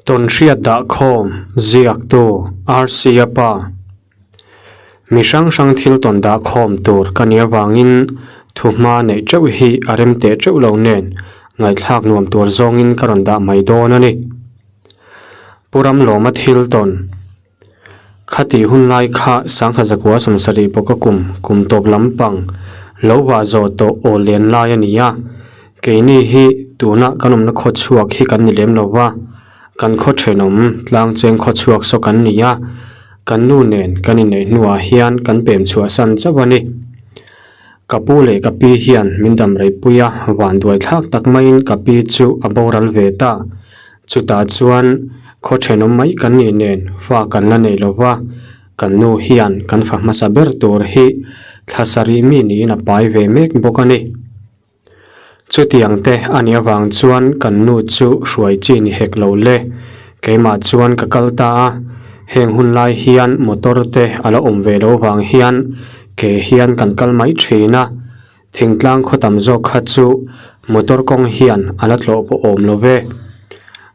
Tawnhriat dahkhawm ziaktu Rc-a pa. Mi hrang hrang thil tawn dahkhawm tur ka nih avangin thuhma neih teuh hi a rem teh teuh lo nen ngaihthlak nuam tur zawngin ka rawn dah mai dawn a ni. Pu Ramlawma thil tawn Khati hun lai kha sangha zakua 70 pawka kum kum tawp lampang lo vah zawh tawh aw lian lai a ni a. Keini hi tuna kan awmna khaw chhuak hi kan ni lem lo va, kan khaw thenawm tlang cheng khaw chhuak saw kan ni a, kan nu nen kan inneih hnuah hian kan pem chhuah san chauh a ni. Ka pu leh ka pi hian min dam rei pui a, vanduai thlak tak maiin ka pi chu a boral ve ta. Chutah chuan khaw thenawm mai kan nih nen fa kan la nei lo va, kan nu hian kan fa hmasa ber tur hi thla sarih mi niin a pai ve mek bawk a ni. Chutiang te a nih avang chuan kan nu chu hruai chi ni hek lo le. Keimah chuan ka kal ta a, heng hun lai hian motor te a la awm ve lo vang hian ke hian kan kal mai thin a, thingtlang khaw tam zawk kha chu motor kawng hian a la tlawh pawh awm lo ve.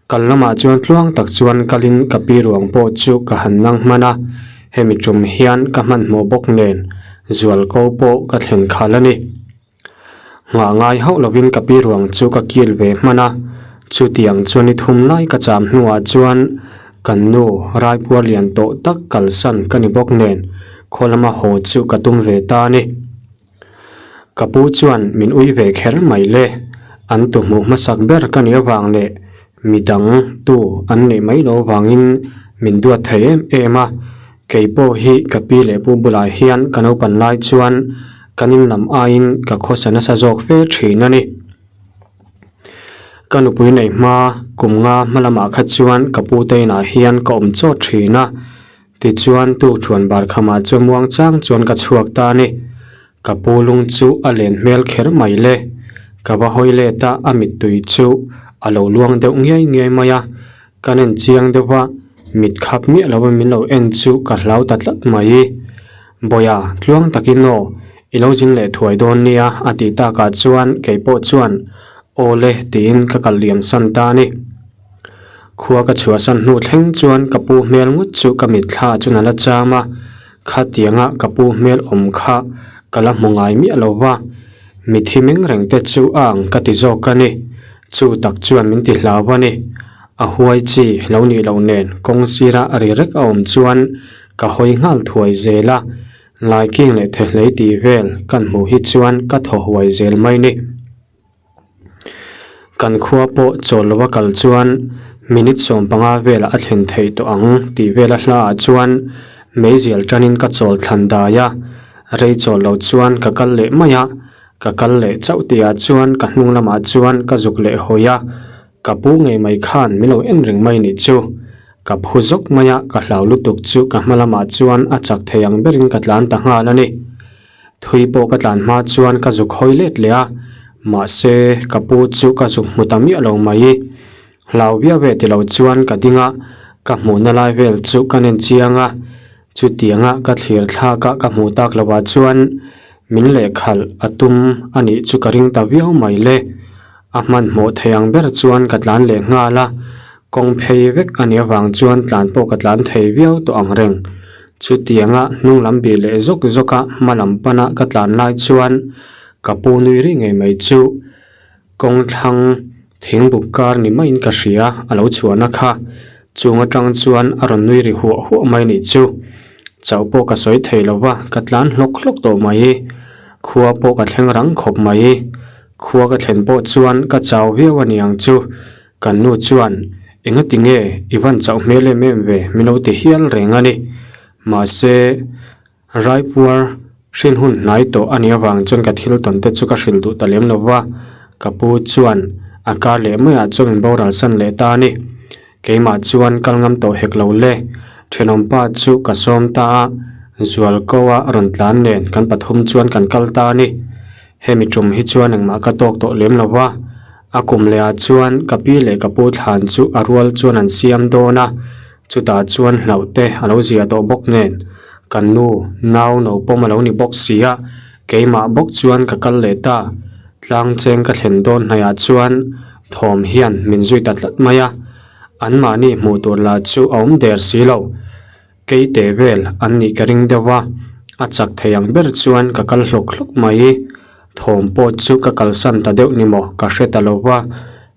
Kal lamah chuan tluang tak chuan kalin ka pi ruang pawh chu ka han nang hman a, hemi tum hian ka hmanhmawh bawk nen zualko pawh ka thlen khalh a ni. Nghah ngai hauh lovin ka pi ruang chu ka kil ve hman a, chutiang chuan i thum lai ka cham hnuah chuan kan nu raipuar lian tawh tak kalsan ka ni bawk nen khaw lama haw chu ka tum ve ta a ni. Ka pu chuan min ui ve kher mai le, an tu hmuh hmasak ber ka nih avang leh midang tu an neih mai lo vangin min duat thei em em a, Kei pawh hi ka pi leh pu bulah hian ka naupan lai chuan kan in lam aiin ka khawsa nasa zawk fe thin a ni. Ka nupui nei hma kum nga hma lamah kha chuan ka pu te inah hian ka awm chawt thin a, tichuan tukṭhuan bar khamah chu muang chang chuan ka chhuak ta a ni. Ka pu lung chu a len hmel kher mai le. Ka va hawi let a, a mittui chu a lo luang deuh ngiai ngiai mai a. Kan en chiang deuh a, mit khap miah lo in min lo en chu ka hlau ta tlat mai. Bawia, tluang takin aw, i lo zin leh thuai dawn nia a tih takah chuan kei pawh chuan aw le tiin ka kal liam san ta a ni. Khua ka chhuahsan hnu thleng chuan ka pu hmel ngawt chu ka mitthla chuan a la cham a. Khatianga ka pu hmel awm kha ka la hmu ngai miah lo va, mithi meng reng te chu a ang ka ti zawk a ni. Chu tak chuan min ti hlau a ni. A huai chi lo nih loh nen kawng sira ri rek a awm chuan ka hawi nghal thuai zel a, laiking leh thehlei tih vel kan hmuh hi chuan ka thaw huai zel mai ni. Kan khua pawh chawl lova kal chuan minute 15 velah a thlen theih tawh ang tih vela hlaah chuan meizial tanin ka chawl thlan dai a, rei chawl lo chuan ka kal leh mai a, ka kal leh chauh tihah chuan ka hnung lamah chuan ka zuk leh hawi a, ka pu ngei mai khan min lo en reng mai nih chu. Ka phu zawk mai a, ka hlau lutuk chu ka hma lamah chuan a chak thei ang berin ka tlan ta nghal a ni. Thui pawh ka tlan hma chuan ka zuk hawi let leh a, mahse ka pu chu ka zuk hmu ta miah lo mai. Hlau viau ve ti lo chuan ka ding a, ka hmuhna lai vel chu ka nen chiang a, chutianga ka thlir thlak a ka hmuh tak lovah chuan min lehkhalh a tum a nih chu ka ring ta viau mai le. A hmanhmawh thei ang ber chuan ka tlan leh nghal a, kawng phei vek a nih avang chuan tlan pawh ka tlan thei viau tawh ang reng. Chutianga hnung lam bih leh zawk zawk a hma lam pana ka tlan lai chuan ka pu nui ri ngei mai chu kawng thlang thing buk kar ni maiin ka hria a lo chhuahna kha chung atang chuan a rawn nui ri huah huah mai nih chu. Chauh pawh ka sawi thei lo va, ka tlan hlawk hlawk tawh mai. Khua pawh ka thleng rang khawp mai. Khua ka thlen pawh chuan ka chau viau a niang chu. Kan nu chuan, Engati nge i van chauh hmel em em ve min lo ti hial reng a ni. Mahse, Raipuar hrin hun hnai tawh a nih avang chuan ka thil tawn te chu ka hrilh duh ta lem lo va, ka pu chuan a kar leh maiah chuan min boral san leh ta a ni. Keimah chuan kal ngam tawh hek lo le. Thenawmpa chu ka sawm ta a, Zualkoa rawn tlan nen kan pathum chuan kan kal ta a ni. Hemi tum hi chuan engmah ka tawk tawh lem lo va, a kum leh ah chuan ka pi leh ka pu thlan chu a rual chuan an siam dawn a, chutah chuan hlauh te a lo zia tawh bawk nen, kan nu nau no pawm a lo ni bawk si a, keimah bawk chuan ka kal leh ta, tlang cheng ka thlen dawn hnaih ah chuan thawm hian min zui ta tlat mai a. Anmahni hmuh tur lah chu a awm der si lo. Keite vel an nih ka ring deuh a, a chak thei ang ber chuan ka kal hlawk hlawk mai. Thawm pawh chu ka kalsan ta deuh ni maw ka hre ta lo va,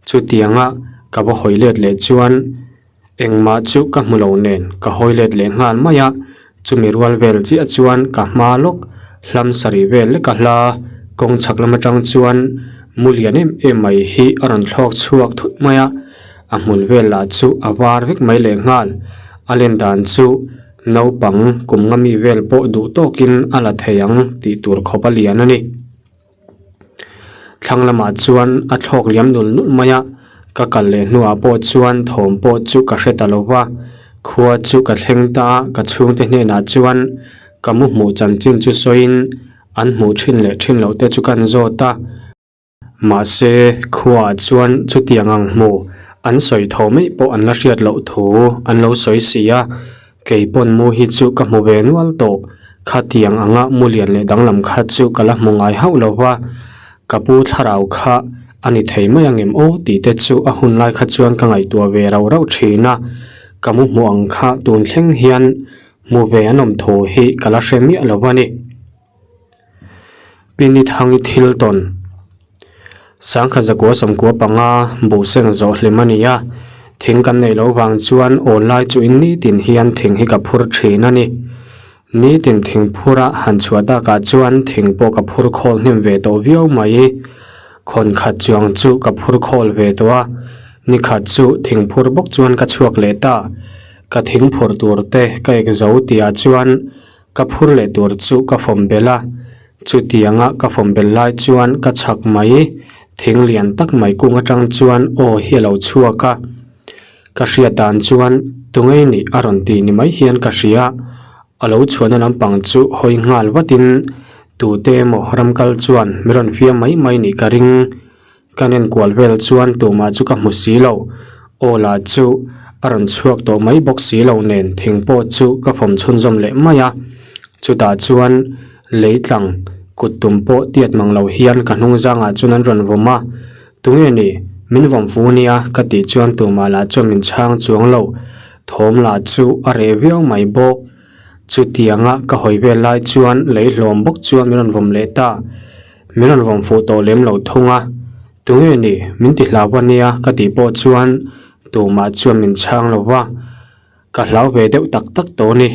chutianga ka va hawi let leh chuan engmah chu ka hmu lo nen ka hawi let leh nghal mai a, chumi rual vel chiah chuan ka hma lawk hlam sarih vel lek a hla kawng chhak lam atang chuan mu lian em em mai hi a rawn thlawk chhuak thut mai a. A hmul vel lah chu a var vek mai leh nghal. A len dan chu naupang kum nga mi vel pawh duh tawkin a la thei ang tih tur khawp a lian a ni. Thlang lamah chuan a thlawk liam nul nul mai a, ka kal leh hnuah pawh chuan thawm pawh chu ka hre ta lo va. Khua chu ka thleng ta a, ka chhungte hnenah chuan ka mu hmuh chanchin chu sawiin an hmuh thin leh thin loh te chu kan zawt a. Mahse, khuaah chuan chutiang ang hmu an sawi tho mai pawh an la hriat loh thu an lo sawi si a, kei pawn mu hi chu ka hmu ve nual tawh. Khatiang anga mu lian leh danglam kha chu ka la hmu ngai hauh lo va, ka pu thlarau kha a ni thei mai ang em aw tih te chu a hun lai kha chuan ka ngaihtuah ve rauh rauh thin a, ka mu hmuh ang kha tun thleng hian hmu ve an awm thu hi ka la hre miah lo a ni. Pinithangi thil tawn Sangkhat zakua sawmkua panga buhseng zawh hlim a ni a, thing kan neih loh vang chuan awn lai chu in nitin hian thing hi ka phur thin a ni. Nitin thing phura han chhuah takah chuan thing pawh ka phur khawl hnem ve tawh viau mai. Khawn khat chuang chu ka phur khawl ve tawh a, nikhat chu thing phur bawk chuan ka chhuak leh ta. Ka thing phur tur te ka ek zo tihah chuan Ka phur leh tur chu ka fawm belh a, chutianga ka fawm belh lai chuan ka chhak mai thing lian tak mai kung atang chuan aw hi a lo chhuak a, ka hriat dan chuan tungei nih a rawn ti ni mai hian ka hria, a lo chhuahna lampang chu hawi nghal vatin tute emaw ram kal chuan mi rawn fiam mai mai nih ka ring. Ka nen kual vel chuan tumah chu ka hmu si lo. Aw lah chu a rawn chhuak tawh mai bawk si lo nen thing pawh chu ka fawm chhunzawm leh mai a. Chutah chuan lei tlang kut tum pawh tiat mang lo hian ka hnung zangah chuan an rawn vawm a. Tunge ni? Min vawm fu nia ka tih chuan tumah lah chuan min chhang chuang lo. Thawm lah chu a reh viau mai bawk. Chutianga ka hawi vel lai chuan lei hlawm bawk chuan min rawn vawm leh ta. Min rawn vawm fuh tawh lem lo thung a, Tunge ni? Min ti hlau a nia ka tih pawh chuan tumah chuan min chhang lo va, ka hlau ve deuh tak tak tawh a ni.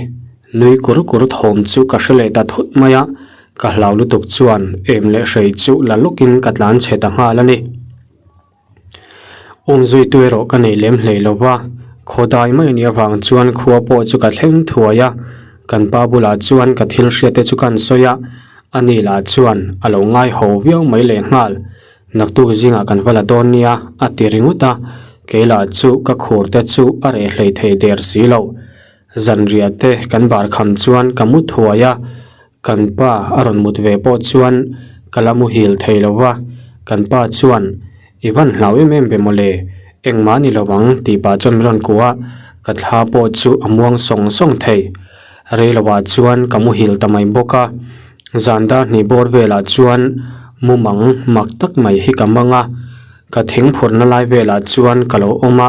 Nui kur kur thawm chu ka hre leh ta thut mai a, ka hlau lutuk chuan em leh hrei chu la lawkin ka tlan chhe ta nghal a ni. Awmzuitu erawh ka nei lem hlei lo va, khawdai mai anih avang chuan khua pawh chu ka thleng thuai a, kan pa bulah chuan ka thil hriat te chu ka han sawi a, ani lah chuan a lo ngai ho viau mai leh nghal, naktuk zingah kan va la dawn nia a ti ringawt a, kei lah chu ka khur te chu a reh hlei thei der si lo, zanriah te kan bar kham chuan ka mu thuai a. Kan pa a rawn mut ve pawh chuan ka la muhil thei lo va, kan pa chuan, I van hlau em em ve mawle, engmah ni lo ang tih pah chuan min rawn kuah a, ka thla pawh chu a muang sawng sawng thei. Rei lovah chuan ka muhil ta mai bawk a, zan dar hnih bawr velah chuan mumang mak tak mai hi ka mang a, ka thing phurhna lai velah chuan ka lo awm a,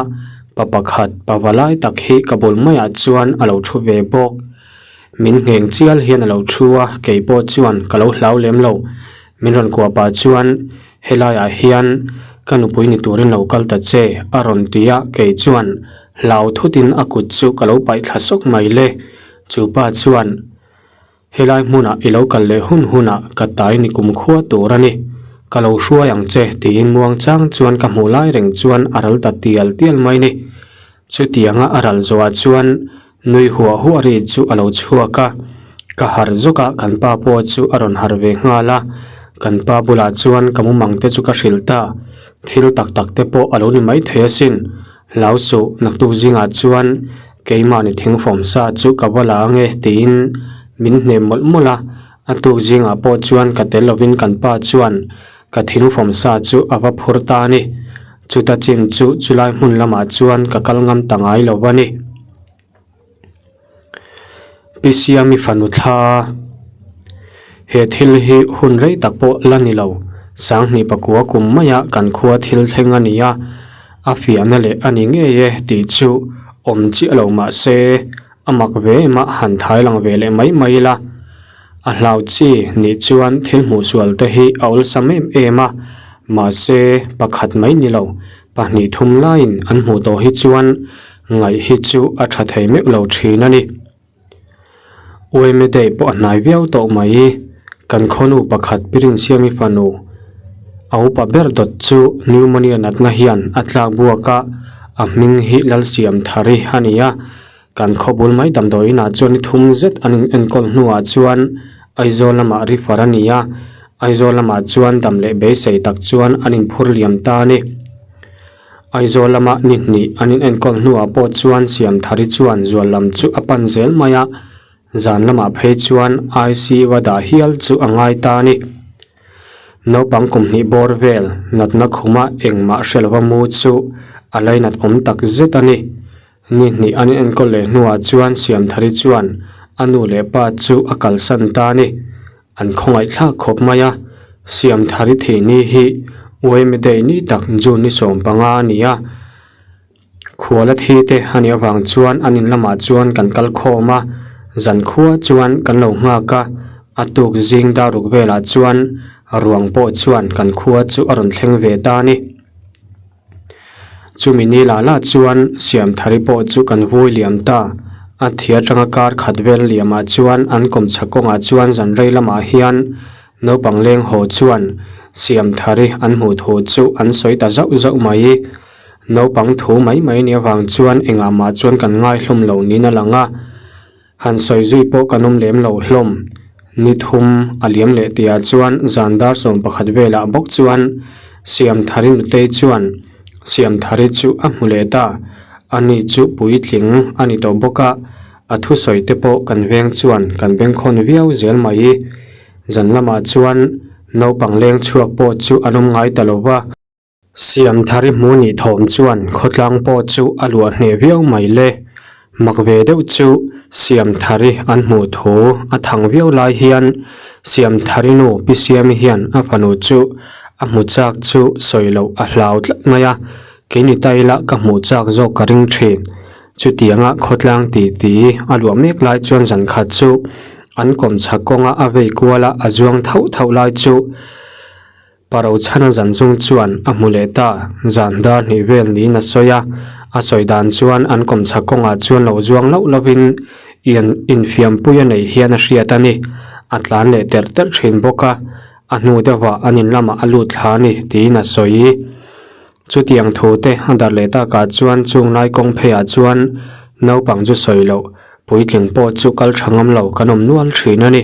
pa pakhat pa valai tak hi ka bul maiah chuan a lo thu ve bawk. Min ngheng chial hian a lo thu a, kei pawh chuan ka lo hlau lem lo. Min rawn kuah pah chuan, Helaiah hian ka nupui ni turin lo kal ta che, a rawn ti a, kei chuan hlau thutin a kut chu ka lo paih thla sawk mai le. Chu pa chuan, Helai hmunah i lo kal leh hun hunah ka tai ni kumkhua tur a ni. Ka lo hruai ang che, tiin muangchang chuan ka hmuh lai reng chuan a ral ta tial tial mai ni. Chutianga a ral zawhah chuan nui huah huah ri chu a lo chhuak a, ka harh zawk a, kan pa pawh chu a rawn harh ve nghal a, kan pa bulah chuan ka mumang te chu ka hrilh ta, thil tak tak te pawh a lo ni mai thei asin, hlau suh naktuk zingah chuan keimahni thingfawm sa chu ka va la ange tiin min hnem mawlh mawlh a, a tuk zingah pawh chuan ka tel lovin kan pa chuan Ka thingfawm sa chu a va phur ta a ni. Chuta chin chu chulai hmun lamah chuan ka kal ngam ta ngai lo a ni. Pi Siami fanu thla He thil hi hun rei tak pawh la ni lo. Sanghnih pakua kum maia kan khua thil thleng a ni a. A fiahna leh a ni ngei e tih chu awm chiah lo mah se a mak ve em a han thai lang ve leh mai mai ila. A hlau chi nih chuan thil hmuh sual te hi a awlsam em em a, mahse pakhat mai ni lo pahnih thum laiin an hmuh tawh hi chuan ngaih hi chu a tha thei meuh lo thin a ni. Uaime day pawh a hnai viau tawh mai. Kan khawnu pakhat Pirinsiami fanu a upa ber dawt chu pneumonia natna hian a tlak buak a, a hming hi Lalsiamthari a ni a. Kan khaw bul mai damdawi inah chuan ni thum zet an in enkawl hnuah chuan Aizawl lamah refer a ni a, Aizawl lamah chuan dam leh beisei tak chuan an inphur liam ta a ni. Aizawl lama ni hnih an in enkawl hnuah pawh chuan Siamthari chuan zual lam chu a pan zel mai a, zan lamah phei chuan ICU a dah hial chu a ngai ta a ni. Naupang kum hnih bawr vel natna khuma engmah hre lova mu chu a lainat awm tak zet a ni. Ni hnih an in enkawl leh hnuah chuan Siamthari chuan a nu leh pa chu a kalsan ta a ni. An khawngaih thlak khawp mai a, Siamthari thih ni hi Uaime Day ni tak June ni 15 a ni a, khuala thi te a nih avang chuan an in lamah chuan kan kal khawm a, zan khua chuan kan lo nghak a, a tuk zing dar ruk velah chuan ruang pawh chuan kan khua chu a rawn thleng ve ta a ni. Chumi ni lah lah chuan Siamthari pawh chu kan vui liam ta. A thi atanga kar khat vel liamah chuan an kawmchhak kawngah chuan zan rei lamah hian naupang leng haw chuan Siamthari an hmuh thu chu an sawi ta zauh zauh mai. Naupang thu mai mai nih avang chuan engah mah chuan kan ngai hlawm lo niin a lang a. Han sawi zui pawh kan awm lem lo hlawm. Ni thum a liam leh tihah chuan zan dar 11 velah bawk chuan Siamthari nutei chuan Siamthari chu a hmu leh ta. Ani chu puitling a ni tawh bawk a, a thusawi te pawh kan veng chuan kan bengkhawn viau zel mai. Zan lamah chuan naupang leng chhuak pawh chu an awm ngai ta lo va. Siamthari hmu nih thawm chuan khawtlang pawh chu a luah hneh viau mai le. Mak ve deuh chu Siamthari an hmuh thu a thang viau lai hian Siamthari nu Pi Siami hian a fanu chu a hmu chak chu sawi loh a hlau tlat mai a, keini ta ila ka hmuh chak zawk ka ring thin. Chutianga khawtlang ti ti a luah mek lai chuan zan khat chu an kawmchhak kawnga a vei kuala a zuang thauh thauh lai chu Parochhana zan chung chuan a hmu leh ta, zan dar hnih vel niin a sawi a, a sawi dan chuan an kawmchhak kawngah chuan lo zuang loh lovin ian infiampui a neih hian a hriat a ni. A tlan leh terh terh thin bawk a, a hnu deuhah an in lamah a lut thla a ni tiin a sawi. Chutiang thu te a darh leh takah chuan chung lai kawng pheiah chuan naupang chu sawi loh, puitling pawh chu kal tha ngam lo kan awm nual thin a ni.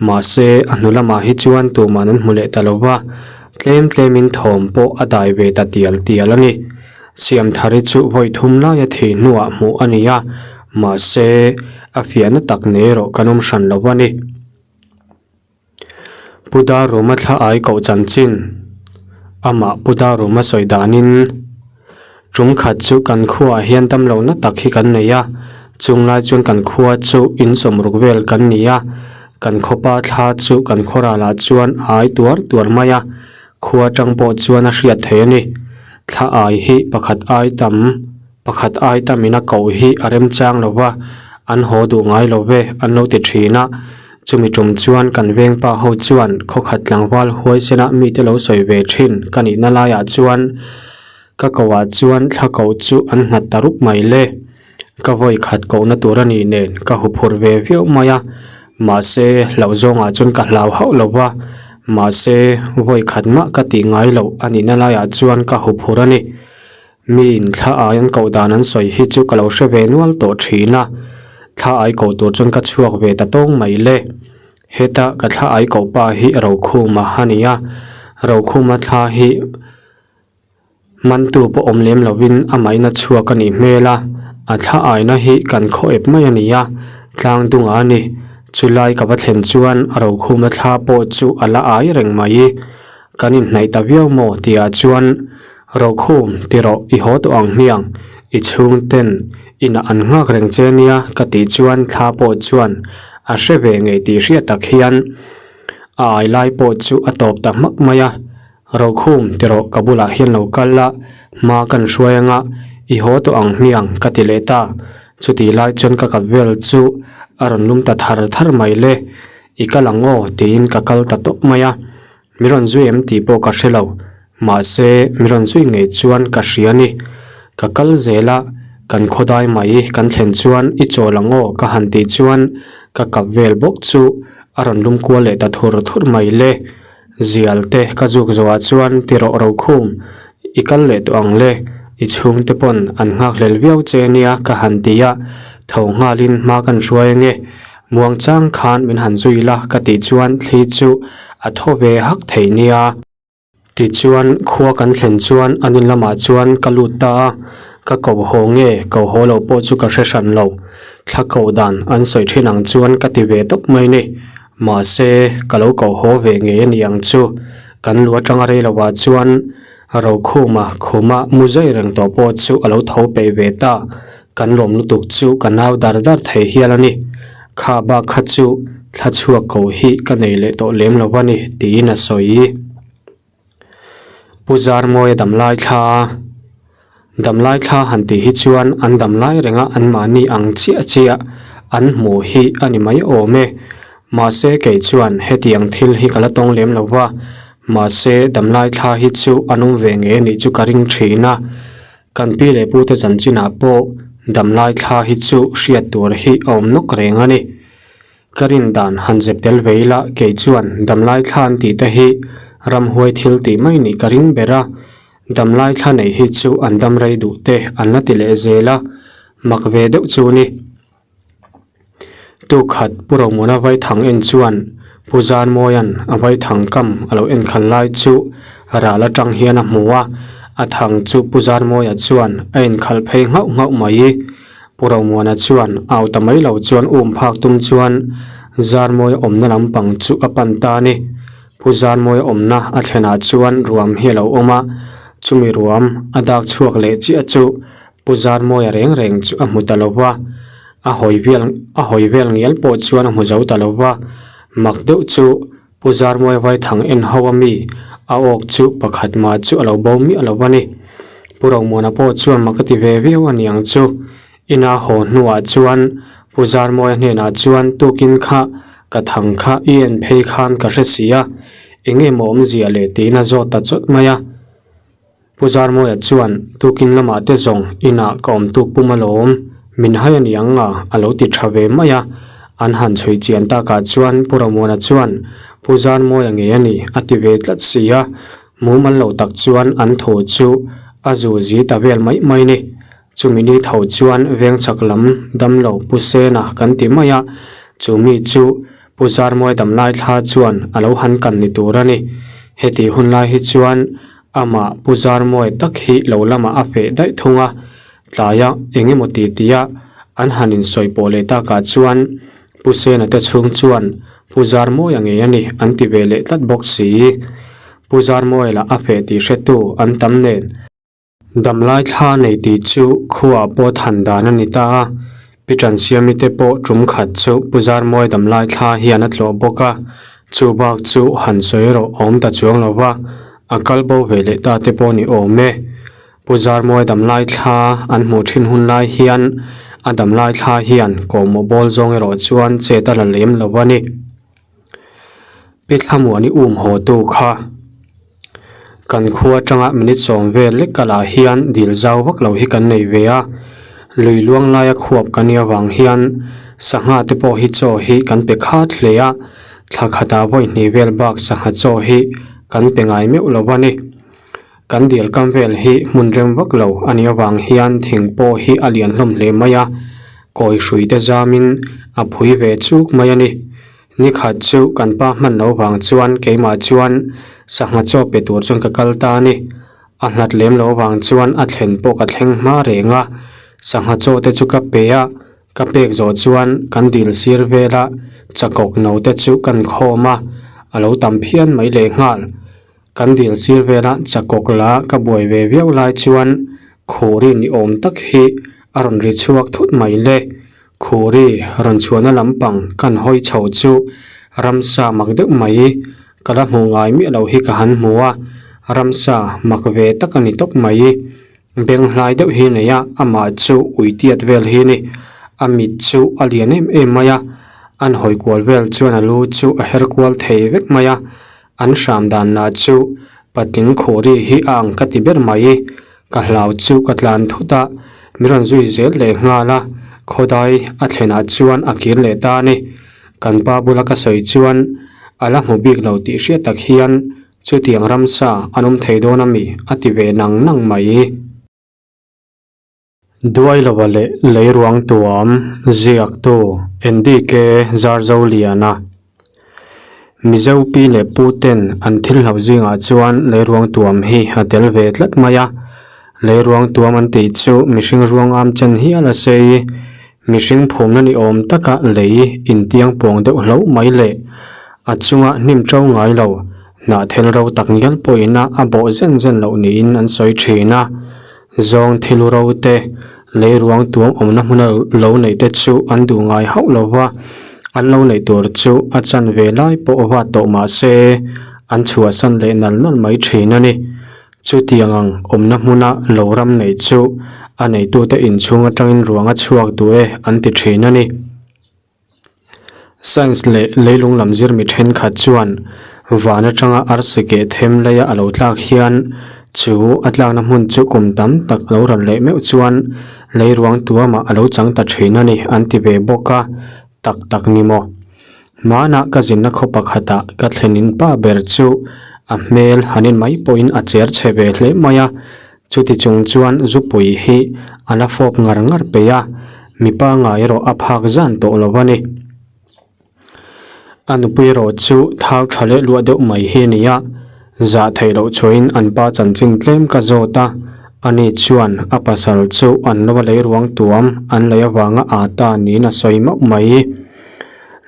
Mahse, a hnu lamah hi chuan tuman an hmu leh ta lo va, tlem tlemin thawm pawh a dai ve ta tial tial a ni. Siamthari chu vawi thum laia thih hnuah hmuh a ni a, mahse, a fiahna tak nei erawh kan awm hran lo a ni. Pu Daruma thla ai koh chanchin amah Pu Daruma sawi danin tum khat chu kan khuaah hian damlohna tak hi kan nei a, chung lai chuan kan khua chu in sawmruk vel kan ni a, kan khawpa thla chu kan khaw ralah chuan a ai tuar tuar mai a, khua atang pawh chuan a hriat theih a ni. Thla ai hi pakhat ai tam. Pakhat ai tamin a koh hi a remchang lo va, an haw duh ngai lo ve, an lo ti thin a. Chumi tum chuan kan vengpa ho chuan khawkhat tlangval huaisena mite lo sawi ve thin ka nihna laiah chuan ka kohah chuan thla koh chu an nghat ta rup mai le. Ka vawi khat kohna tur a nih nen ka huphurh ve viau mai a, mahse hlauh zawngah chuan ka hlau hauh lo va, mahse vawi khat mah ka tih ngai loh a nihna laiah chuan ka huphurh a ni. Miin thla ai an koh dan an sawi hi chu ka lo hre ve nual tawh thin a, thla ai koh tur chuan ka chhuak ve ta tawng mai le. Heta ka thla ai koh pa hi Rokhuma a ni a, Rokhuma thla hi mantu pawh awm lem lovin amahin a chhuak a nih hmel a, a thla aina hi kan khaw ep mai a ni a, tlang dungah a ni. Chulai ka va thlen chuan Rokhuma thla pawh chu a la ai reng mai. Kan inhnaih ta viau maw tihah chuan Rokhum, ti rawh, i haw tawh ang hmiang, i chhungten inah an nghak reng che nia ka tih chuan thla pawh chuan a hre ve ngei tih hriat tak hian a ai lai pawh chu a tawp ta hmak mai a. Rokhum ti rawh ka bulah hian lo kal la, hma kan hruai anga i haw tawh ang hmiang ka ti leh ta. Chutih lai chuan ka kap vel chu a rawn lum ta thar thar mai le, i kal ang aw tiin ka kal ta tawp mai a. Mi rawn zui em tih pawh ka hre lo, mahse mi rawn zui ngei chuan ka hria ni. Ka kal zel a, kan khawdai mai kan thlen chuan i chawl ang aw ka han tih chuan ka kap vel bawk chu a rawn lum kual leh ta thur thur mai le. Zial te ka zuk zawhah chuan ti rawh ro khum, i kal leh tawh ang le, i chhungte pawn an nghakhlel viau che nia ka han ti a, tho nghalin hma kan hruai ange, muang chang khan min han zui la ka tih chuan thli chu a thaw ve hak thei nia. Tichuan khua kan thlen chuan an in lamah chuan ka lut ta a, ka ko haw nge ko haw lo pawh chu ka hre hran lo, thla koh dan an sawi thin ang chuan ka ti ve tawp mai ni. Mahse, ka lo koh haw ve ngei a ni ang chu. Kan lu atanga rei lovah chuan Rokhuma khuma mu zai reng tawh pawh chu a lo tho peih ve ta. Kan lawm lutuk chu ka nau dar dar thei hial a ni. Kha bak kha chu thla chhuak ko hi ka nei leh tawh lem lo a ni, tiin a sawi. Pu Zarmawia damlai thla a Damlai thla han tih hi chuan an damlai renga anmahni ang chiah chiah an hmuh hi a ni mai awm e. Mahse kei chuan hetiang thil hi ka la tawng lem lo va, mahse damlai thla hi chu an awm ve ngei a nih chu ka ring thin a. Kan pi leh pute chanchinah pawh damlai thla hi chu hriat tur hi a awm nawk reng a ni. Ka rin dan han zep tel ve ila kei chuan damlai thla an tih te hi ramhuai thil tih mai nih ka ring ber a, damlai thla neih hi chu an dam rei duh te an la ti leh zel a, mak ve deuh chu ni. Tukhat Pu Romuna Vaithang en chuan Pu Zanmawia'n a Vaithang kam a lo enkhal lai chu ral atang hian a hmu a, a thang chu Pu Zanmawia chuan a enkhal phei nghauh nghauh mai. Pu Romuana chuan au ta mai lo chuan um phak tum chuan Zarmawi awmna lampang chu a pan ta a ni. Pu Zarmawi awmna a thlenah chuan ruam hi a lo awm a, chumi ruam a dak chhuak leh chiah chu Pu Zarmawia reng reng chu a hmu ta lo va, a hawi vel a hawi vel ngial pawh chuan a hmu zo ta lo va, mak deuh chu Pu Zarmawi Vaithang en ho a mi a awk chu pakhat mah chu a lo bo miah lo a ni. Pu Romuana pawh chuan mak a ti ve viau a niang chu. Ina haw hnuah chuan Pu Zarmawia hnenah chuan tukin kha ka thang kha i en phei khan ka hre si a, eng emaw awmzia leh tiin a zawt ta chawt mai a. Pu Zarmawia chuan, Tukin lamah te zawng inah ka awm tuk pum alawm, min hai a ni ang a, a lo ti tha ve mai a. An han chhui chian takah chuan Pu Ramuana chuan, Pu Zarmawia ngei a ni, a ti ve tlat si a. Mumal lo tak chuan an thaw chu a zu zi ta vel mai mai ni. Chumi ni tho chuan vengchhak lam damlo Pu Sena kan ti mai a, chu mi chu Pu Zarmawia damlai thla chuan a lo han kan ni tur a ni. Heti hun lai hi chuan Amah Pu Zarmawi tak hi lo lamah a feh daih thung a, tlaia eng emaw ti tia an han insawi pawh leh takah chuan Pu Sena te chhung chuan Pu Zarmawia ngei a ni an ti ve leh tlat bawk si. Pu Zarmawia lah a feh tih hretu an tam nen. Damlai thla nei tih chu khuaah pawh than dan a ni ta a, Pi Tansiami te pawh tum khat chu Pu Zarmawi damlai thla hian a tlawh bawk a, chu bak chu han sawi rawh awm ta chuang lo va, a kal bo ve leh ta te pawh ni awm e. Pu Zarmawi damlai thla an hmuh thin hun lai hian a damlai thla hian kawhmawh bawl zawng erawh chuan chet a la lem lo a ni. Pi Thlamuani um haw tu kha kan khua atanga minute sawm vel lek kalah hian dil zau vak lo hi kan nei ve a, lui luang laia khuap ka nih avang hian sangha te pawh hi chaw hi kan pe khat hle a, thla khatah vawi hnih vel bak sangha chaw hi kan pe ngai meuh lo a ni. Kan dil kam vel hi hmun rem vak lo a nih avang hian thing pawh hi a lian hlawm hle mai a, kawi hrui te zamin a phui ve chuk mai a ni. Nikhat chu kan pa hman lo vang chuan keimah chuan sangha chaw pe tur chuan ka kal ta a ni. A hlat lem lo vang chuan a thlen pawh ka thleng hma reng a, sangha chaw te chu ka pe a, ka pek zawh chuan kan dil sir vel a, chakawk no te chu kan khawm a, a lo tam phian mai lehnghal. Kan dil sir vela chakawk la ka buai ve viau lai chuan Khuri ni awm tak hi a rawn ri chhuak thut mai le. Khuri rawn chhuahna lampang kan hawi chho chu ramsa mak deuh mai ka la hmuh ngai miah lo hi ka han hmu a. Ramsa mak ve tak a ni tawp mai. Beng hlai deuh hi a nei a, amah chu ui tiat vel hi a ni. A mit chu a lian em em mai a, an hawi kual vel chuan a lu chu a her kual thei vek mai a. An hram dan lah chu patling khawri hi a ang ka ti ber mai. Ka hlau chu ka tlan thut a, min rawn zui zel leh nghal a, khawdai a thlenah chuan a kir leh ta a ni. Kan pa bula ka sawi chuan a la hmu bik lo tih hriat tak hian chutiang ramsa an awm thei dawn a mi a ti ve nang nang mai. Duailova leh Leiruang tuam ziaktu NDK Zarzoliana Mizo pi leh pu ten an thil hlauh zingah chuan leiruang tuam hi a tel ve tlat mai a, leiruang tuam an tih chu mihring ruang am chen hial a sei, mihring phumna ni awm taka lei intiang pawng deuh hlauh mai leh a chunga hnim to ngai lo hnahthel ro tak ngial pawhin a a bawh zen zen loh niin an sawi thin a. Zawng thil ro te, lei ruang tuam awmna hmuna lo neih te chu an duh ngai hauh lo va, an lo neih tur chu a chan ve lai pawh va tawh mah se an chhuahsan leh nal nal mai thin a ni. Chutiang ang awmna hmuna lo ram neih chu a neitute inchhung atangin ruang a chhuak duh e an ti thin a ni. Science leh leilung lam zir mi thenkhat chuan van atanga arsi keh them leia a lo tlak hian chu a tlakna hmun chu kum tam tak a lo ral leh meuh chuan lei ruang tuamah a lo chang ta thin a ni an ti ve bawk a, tak tak ni maw? Hmanah ka zinna khaw pakhatah ka thlenin pa ber chu a hmel hanin mai pawhin a cher chhe ve hle mai a. Chuti chung chuan zupui hi a la fawp ngar ngar peih a, mipa ngai erawh a phak zan tawh lo a ni. A nupui erawh chu thau tha leh luah deuh mai hi a ni a, zah theih loh chuain an pa chanchin tlem ka zawt a, ani chuan a pasal chu an lo a lei ruang tuam an lei avanga aa ta niin a sawi mauh mai.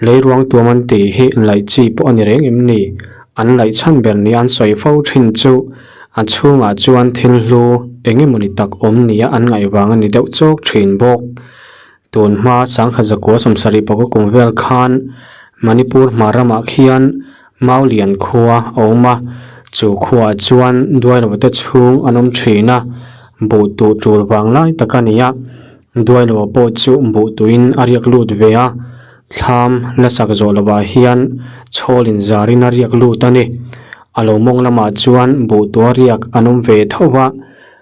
Lei ruang tuam an tih hi laih chi pawh a ni reng em ni? An laih chhan ber nia an sawi fo thin chu A chhungah chuan thil hlu eng emawni tak awm nia an ngaih vang a ni deuh chawk thin bawk. Tun hma sangkhat zakua sawmsarih pawh ka kum vel khan Manipur hmar ramah khian Maulian khua a awm a, chu khuaah chuan Duailova te chhung an awm thin a, buh tuh tul vang lai tak a ni a, Duailova pawh chu buh tuhin a riak lut ve a, Thlam la sak zawh lovah hian chhawl in zarin a riak lut a ni. A lo mawng lamah chuan buh tua riak an awm ve tho va,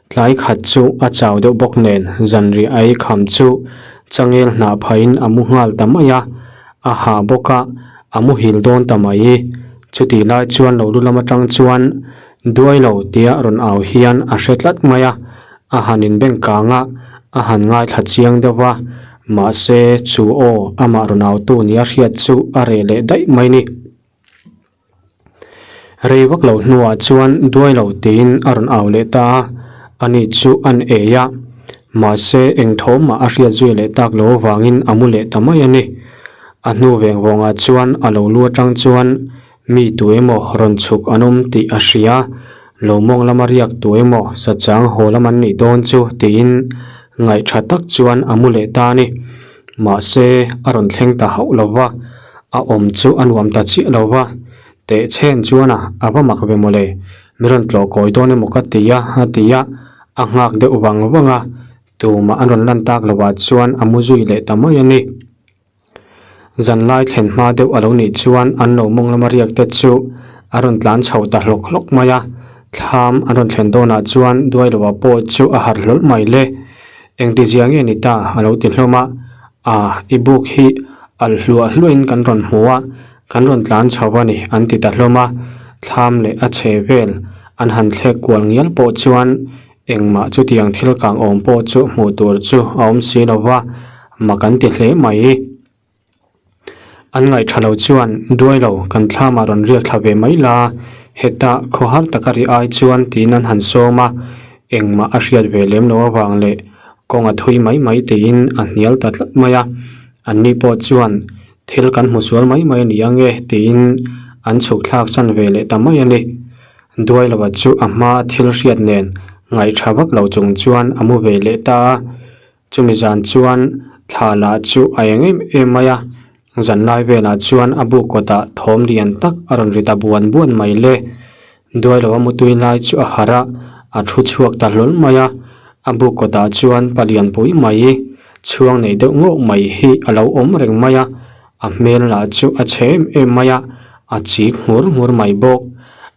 tlai khat chu a chau deuh bawk nen zanriah a ei kham chu changel hnah phahin a mu nghal ta mai a, a hah bawk a, a muhil dawn ta mai. Chutih lai chuan lo lu lam atang chuan Duai lo tia rawn au hian a hre tlat mai a, a han inbeng kang a, a han ngaithla chiang deuh va, mahse chu aw amah rawn autu nia hriat chu a reh leh daih mai ni. Rei vak lo hnuah chuan duai lo tiin a rawn au leh ta a, ani chu an ei a, mahse eng thawm mah a hriat zui leh tak lo avangin a mu leh ta mai a ni. A hnu veng vawngah chuan a lo lu atang chuan Mi tu emaw rawn chhuk an awm tih a hria, lo mawng lama riak tu emaw sachang haw lam an nih dawn chu tiin ngaih tha tak chuan a mu leh ta a ni. Mahse, a rawn thleng ta hauh lo va, a awm chu a nuam ta chiah lo va, teh chhen chuan a a va mak ve mawle, mi rawn tlawh kawi dawn emaw ka ti a a ti a, a nghak deuh vang vang a, tumah an rawn lan tak lovah chuan a mu zui leh ta mai a ni. Zanlai thlen hma deuh a lo nih chuan an lo mawng lama riak te chu a rawn tlan chho ta hlawk hlawk mai a, thlam an rawn thlen dawnah chuan Duailoa pawh chu a harh hlawlh mai le. Engtizia nge ni ta a lo ti hlawm a, Aa i buk hi alh hluah hluahin kan rawn hmu a, kan rawn tlan chho a ni an ti ta hlawm a, thlam leh a chhe vel an han thlek kual ngial pawh chuan Engmah chutiang thil kang awm pawh chu hmuh tur chu a awm si lo va, mak an ti hle mai. An ngaih tha lo chuan duai lo kan thlamah rawn riak thla ve mai la, heta khawhar taka ri ai chuan tiin an han sawm a, engmah a hriat ve lem lo avang leh kawng a thui mai mai tiin a hnial ta tlat mai a, anni pawh chuan thil kan hmu sual mai mai a ni ang e tiin an chhuk thlak san ve leh ta mai a ni. Duailova chu a hma thil hriat nen ngaihṭha vak lo chung chuan a mu ve leh ta a, chumi zan chuan thla lah chu a eng em em mai a, zanlai velah chuan a buk kawtah thawm lian tak a rawn ri ta buan buan mai le. Duailo a mutui lai chu a harh a, a thu chhuak ta hlawl mai a. A buk kawtah chuan palian pui mai, chhuang nei deuh ngauh mai hi a lo awm reng mai a. A hmel lah chu a chhe em em mai a, a chik nghur nghur mai bawk.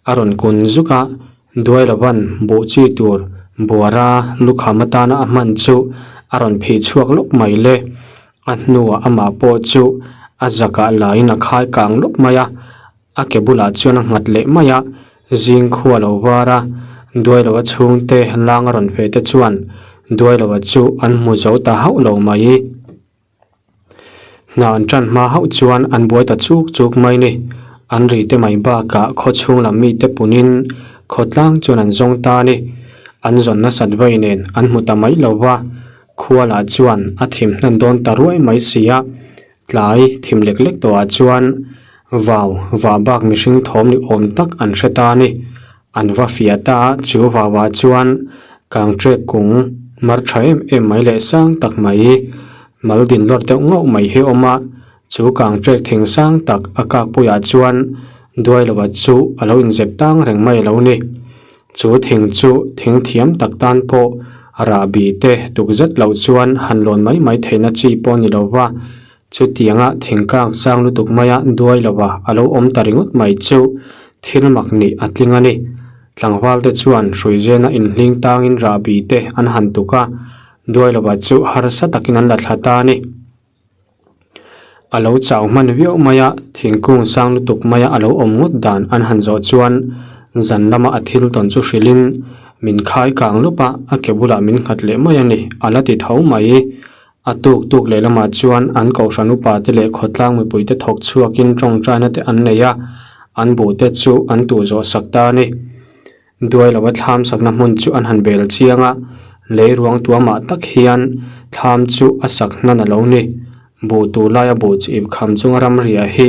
A rawn kun zuk a, Duailovan buh chi tur buara lukham atana a hman chu a rawn phih chhuak lawk mai le. A hnuah amah pawh chu a zakah laiin a khai kang lawk mai a, a ke bulah chuan a nghat leh mai a, zing khua lo var a, Duailoa chhungte lang a rawn feh te chuan Duailoa chu an hmu zo ta hauh lo mai. Hna an tan hma hauh chuan an buai ta chuk chuk mai ni. An ri te mai bakah khaw chhung lam mite punin khawtlang chuan an zawng ta a ni. An zawn nasat vei nen an hmu ta mai lo va, khua lah chuan a thim hnan dawn ta ruai mai si a. Tlai thim lek lek tawhah chuan vau vah bak mihring thawm ni awm tak an hre ta a ni. An va fiah ta a, chu vauah chuan kangṭek kung mar ṭha em em mai leh sang tak mai, mal din lawr deuh ngauh mai hi a awm a, chu kangṭek thing sang tak a kakpuiah chuan Duailoa chu a lo inzep tang reng mai a lo ni. Chu thing chu thing thiam tak tan pawh rahbi te tuk zet loh chuan han lawn mai mai theihna chi pawh a ni lo va, Chutianga thingkang sang lutuk maia duai lova a lo awm ta ringawt mai chu thil mak nih a tling a ni. Tlangval te chuan hruizena inhling tangin rahbi te an han tuk a, duai lova chu harsa takin an la thla ta a ni. A lo chau hman viau mai a, thingkung sang lutuk maia a lo awm ngawt dan an han zawh chuan zan lama a thil tawn chu hrilhin min khai kang lup a, a ke bulah min nghat leh mai a ni, a la ti tho mai. A tuk tuk leh lamah chuan an kohhran upa te leh khawtlang mipui te thawk chhuakin tawngtaina te an nei a, an buh te chu an tuh zawh sak ta a ni. Duai lova thlam sakna hmun chu an han bel chiang a, lei ruang tuamah tak hian thlam chu a sak hnan a lo ni. Buh tuh laia buh chi ip kham chunga ram riah hi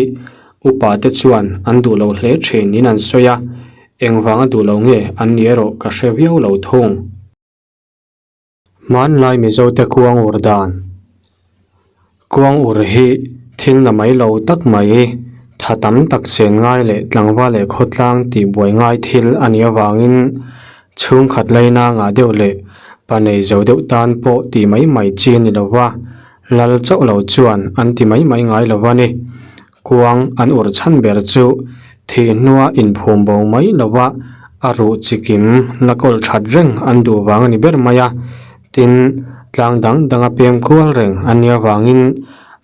upa te chuan an duh lo hle thin niin an sawi a, engvanga duh lo nge an ni erawh ka hre viau lo thung. Hmanlai Mizote kuang ur dan. Kuang ur hi thil na mai lo tak mai, tha tam tak chen ngai leh tlangval leh khawtlang tih buai ngai thil a nih avangin chhungkhat laina ngah deuh leh pa nei zo deuh tan pawh tih mai mai chi a ni lo va, lal chauh lo chuan an ti mai mai ngai lo a ni. Kuang an ur chhan ber chu thih hnua inphum bo mai lova a ruh chikim la kawl that reng an duh vang a ni ber mai a. Tin, tlang dang danga pem kual reng an nih avangin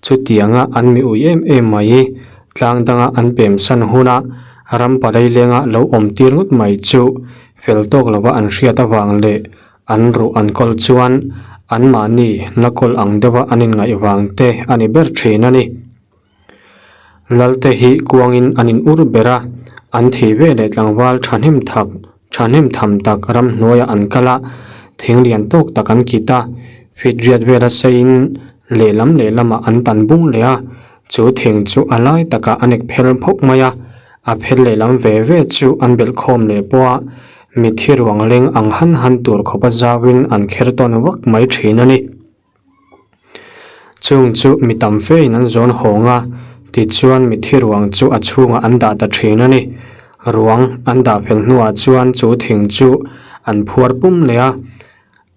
chutianga an mi ui em em mai tlang danga an pem san huna ram palai lenga lo awm tir ngawt mai chu fel tawk lova an hriat avang leh an ruh an kawl chuan anmahni la kawl ang deuha an inngaih vang te a ni ber thin a ni. Lalte hi kuangin an in ur ber a, an thih ve leh tlangval thahnem thak thahnem tham tak ramhnuaiah an kal a, thing lian tawk tak an kit a, fit riat vela seiin lehlam lehlamah an tan bung leh a, chu thing chu a lai takah an ek phel phawk mai a, a phel lehlam ve ve chu an belh khawm leh pawh a, mitthi ruang leng ang han han tur khawpa zauin an kher tawn vak mai thin a ni. Chung chu mi tam fe in an zawn hawng a, tichuan mithi ruang chu a chhungah an dah ta thin a ni. Ruang an dah fel hnuah chuan chu thing chu an phuar pum leh a,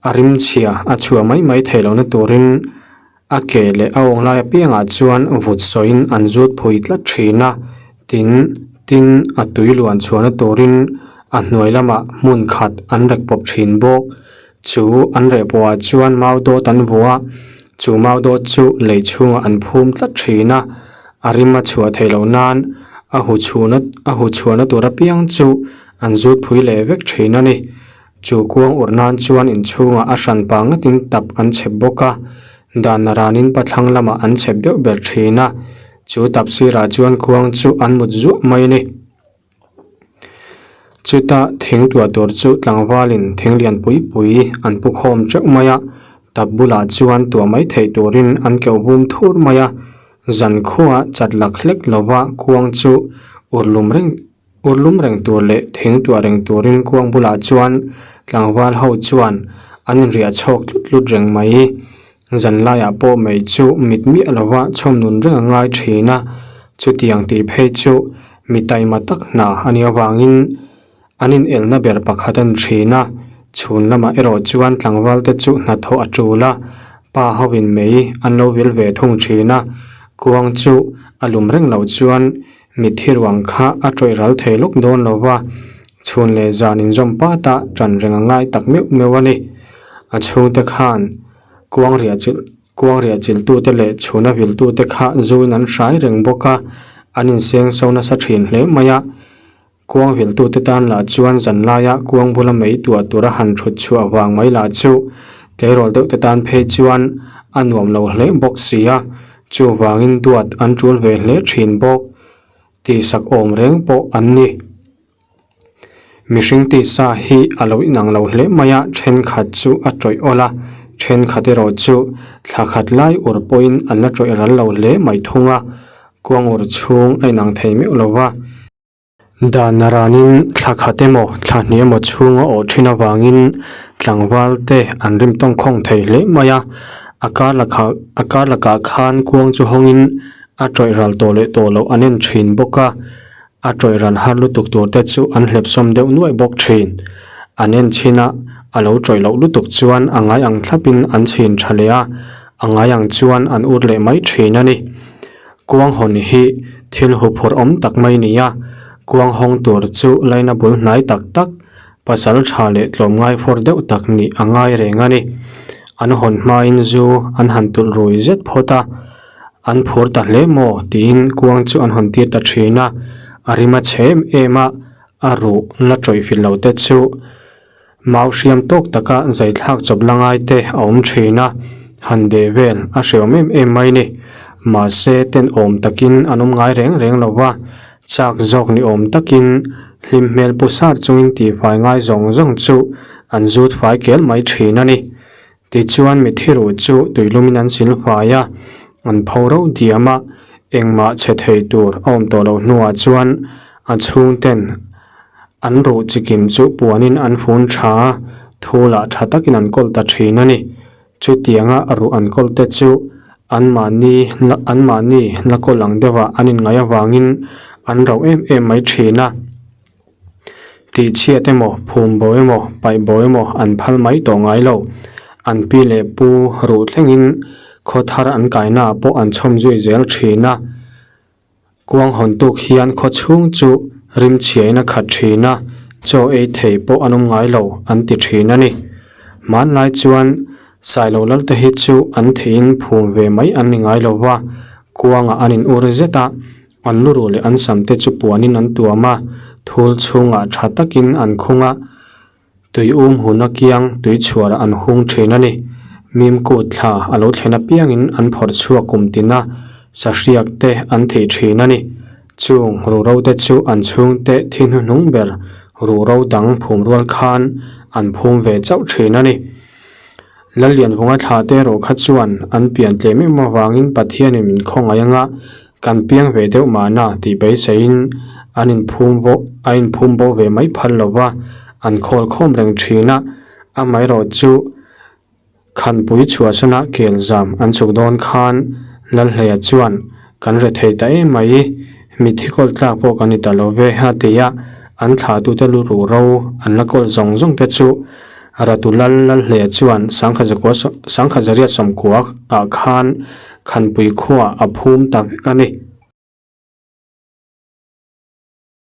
a rimchhia a chhuah mai mai theih lohna turin a ke leh a awng lai apiangah chuan vut sawiin an zut phui tlat thin a, tin tin a tui luan chhuahna turin a hnuai lamah hmun khat an rek pawp thin bawk. Chu an reh pawhah chuan mau dawt an vuah a, chu mau dawt chu lei chhungah an phum tlat thin a, a rim a chhuah theih loh nan a hu chhuahna a hu chhuahna tur apiang chu an zut phui leh vek thin a ni. Chu kuang ur nan chuan inchhungah a hran pah ngatin tap an chhep bawk a, dan ranin pathlang lamah an chhep deuh ber thin a, chu tap sirah chuan kuang chu an mut zuah mai a ni. Chuta thing tuah tur chu tlangvalin thing lian pui pui an pu khawm teuh mai a, tap bulah chuan tuah mai theih turin an keuh bum thur mai a, zan khuaa chat lak hlek lova kuang chu ur lum reng ur lum reng tur leh thing tuah reng turin kuang bulah chuan tlangval ho chuan an inriah chhawk tlut tlut reng mai. Zan laiah pawh mei chu mit miah lova chhawm nun reng a ngai thin a, chutiang tih phei chu mi taima tak hna a nih avangin. An inelna ber pakhat a ni thin a, chhun lamah erawh chuan tlangval te chu hnathawh a tul a, pa ho in mei an lo vil ve thung thin a, kuang chu a lum reng loh chuan mitthi ruang kha a tawih ral thei lawk dawn lo va, chhun leh zan inzawm pat a tan reng a ngai tak meuh meuh a ni. A chhungte khan kuang riah chilh kuang riah chilhtute leh chhuna viltute kha zuin an hrai reng bawk a, an inseng so nasa thin hle mai a. Kuang viltute tan lah chuan zan laia kuang bula mei tuah tura han thut chhuah vang mai lah chu tleirawl deuh te tan phei chuan a nuam lo hle bawk si a, chuvangin duat an tul ve hle thin bawk. Tihsak awm reng pawh an ni. Mihring tisa hi a lo inang lo hle mai a, thenkhat chu a tawih awl a, thenkhat erawh chu thla khat lai ur pawhin an la tawih ral lo hle mai thung a, kuang ur chhung a inang thei meuh lo va. Dan a ranin thla khat emaw thla hnih emaw chhung a awh thin avangin tlangval te an rim tawng khawng thei hle mai a, a kar lakah a kar lakah khan kuang chu hawngin a tawih ral tawh leh tawh loh an en thin bawk a, a tawih ral har lutuk tur te chu an hlep sawm deuh nuaih bawk thin. An en chhin a, a lo tawih loh lutuk chuan a ngai ang thlapin an chhin tha leh a, a ngai ang chuan an ut leh mai thin a ni. Kuang hawn hi thil huphurh awm tak mai ni a, kuang hawng tur chu laina bul hnai tak tak, pasal tha leh tlawmngai fawr deuh tak nih a ngai reng a ni. An hawn hmain zu an han tulh rui zet phawt a, an phur ta hle maw tiin kuang chu an hawn tir ta thin a, a rim a chhe em em a, a ruh la tawih fil lo te chu Mau hriam tawk taka zaithlak chawp la ngai te a awm thin a, han deh vel a hreawm em em mai ni. Mahse tenawm takin an awm ngai reng reng lo va, chak zawk ni awm takin hlim hmel pu sar chungin tihfai ngai zawng zawng chu an zut fai kel mai thin a ni. Tichuan mitthi ruh chu tuilumin an sil fai a, an pho rauh diam a, engmah chhe thei tur a awm tawh loh hnuah chuan a chhungten An ruh chikim chu puanin an fun tha a, thu lah tha takin an kawl ta thin a ni. Chutianga ruh an kawl te chu anmahni anmahni la kawl ang deuhah an inngaih avangin an rauh em em mai thin a. Tihchhiat emaw, phum bo emaw, paih bo emaw an phal mai tawh ngai lo. An pi leh pu ruh thlengin khaw thar an kainaah pawh an chhawm zui zel thin a. Kuang hawn tuk hian khaw chhung chu rim chhiain a khat thin a, chaw ei thei pawh an awm ngai lo an ti thin a ni. Hmanlai chuan Sailo Lalte hi chu an theihin phum ve mai an ni ngai lo va, kuangah an in ur zet a, an luruh leh an sam te chu puanin an tuam a, thul chhungah tha takin an khung a, Tui um hun a kiang tui chhuarah an hung thin a ni. Mim kut thla a lo thlen apiangin an phawrh chhuak kum tin a, sahriak te an thih thin a ni. Chung ruhro te chu an chhungte thi hnuhnung ber ruhro dang phum rual khan an phum ve chauh thin a ni. Lallianvunga thla te erawh kha chuan an pian tlem em avangin Pathianin min khawngaih anga kan piang ve deuh mahna tih beiseiin an inphum bo a inphum bo ve mai phal lo va, an khawl khawm reng thin a, amaherawh chu Khanpui chhuahsana kel zam an chhuk dawn khan Lalhleia chuan kan re thei ta em mai, mitthi kawl tlak pawh kan ni ta lo ve a ti a, an thlahtute lu ruh ro an la kawl zawng zawng te chu Ratu Lal Lalhleia chuan Sangkha Zariat Sawmkua ah khan Khanpui khuaah a phum ta vek a ni.